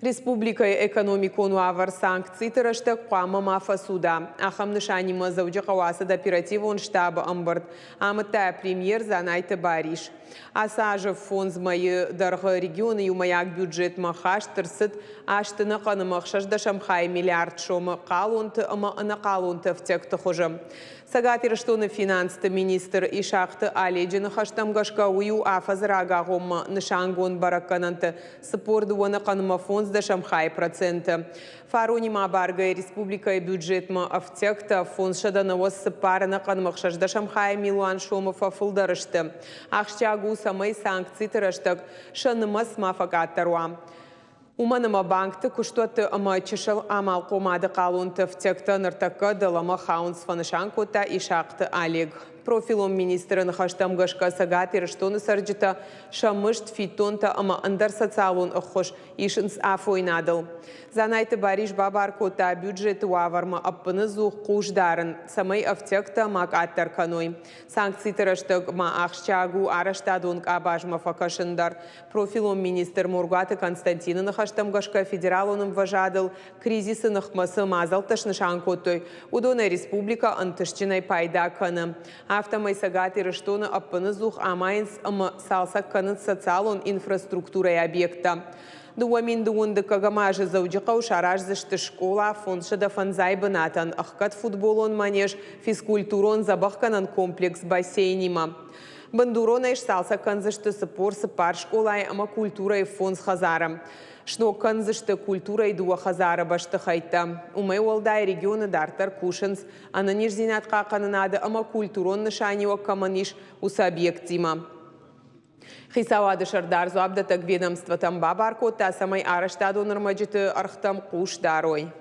Республикӕйы экономикон уавӕр санкциты рӕстӕг хъуамӕ ма фӕцуда. Ахӕм нысанимӕ Дзӕуджыхъӕуы ацыд оперативон штабы ӕмбырд. Амыдта премьер Дзанайты Барис. Ацы азы фондз мӕйы дӕргъы регионы иумӕйаг бюджетмӕ хаст ӕрцыд 8.6 хайы миллиард сомы хъалонты ӕмӕ ӕнӕхъалонты ӕфтиӕгты хуызы. Цӕгат Ирыстоны финансты министр Исахъты Оледжы ныхӕстӕм гӕсгӕ уый у афӕдзы рагагъоммӕ нысангонд бӕрӕггӕнӕнты 42.5 хайы проценты. Фаронимӕ абаргӕйӕ республикӕйы бюджетмӕ ӕфтиӕгтӕ 594.6 хайы милуан сомы фӕфылдӕр сты. Ахсджиаг у, цӕмӕй санкциты рӕстӕг сӕ нымӕц ма фӕкъаддӕр уа. Уымӕн ӕмӕ банкты, куыстуӕтты ӕмӕ чысыл амалхъомады хъалонты ӕфтиӕгтӕ ныртӕккӕ дӕлӕмӕ хауынц, фӕнысан кодта Исахъты Олег. Профилон министры ныхӕстӕм гӕсгӕ Цӕгат Ирыстоны цӕрджытӕ сӕ мызд, фиддонтӕ ӕмӕ ӕндӕр социалон ӕххуыс исынц афойнадыл. Дзанайты Барис бабар кодта бюджеты уавӕрмӕ ӕппыныдзух хъус дарын, цӕмӕй ӕфтиӕгтӕ ма къаддӕр кӕной. Санкциты рӕстӕг ма ахсджиаг у арӕзтадон къабазмӕ фӕкӕсын дӕр. Профилон министр Моргуаты Константины ныхӕстӕм гӕсгӕ федералон ӕмвӕзадыл кризисы ныхмӕ цы мадзӕлттӕ снысан кодтой, уыдонӕй республикӕ ӕнтыстджынӕй пайда кӕны. Афтӕмӕй Цӕгат Ирыстоны ӕппыныдзух амайынц ӕмӕ цалцӕг кӕнынц социалон инфраструктурӕйы объекттӕ. 2021 дыккӕгӕм азы Дзӕуджыхъӕуы сараздзысты скъола 505 бынатӕн ӕхгӕд футболон манеж, физкультурон-дзӕбӕхгӕнӕн комплекс бассейнимӕ. Бындуронӕй сцалцӕг кӕндзысты 44 скъолайы ӕмӕ культурӕйы фондз хӕдзары. Сног кӕндзысты культурӕйы дыууӕ хӕдзары бӕстыхӕйттӕ. Уымӕй уӕлдай регионы дарддӕр кусынц ӕнӕниздзинад хъахъхъӕнынады ӕмӕ культурон нысаниуӕг кӕмӕн ис, уыцы объекттимӕ. Хицауады сӕрдар дзуапдӕттӕг ведомствотӕм бабар кодта, цӕмӕй арӕзтадон ӕрмӕджыты ӕргътӕм хъус дарой.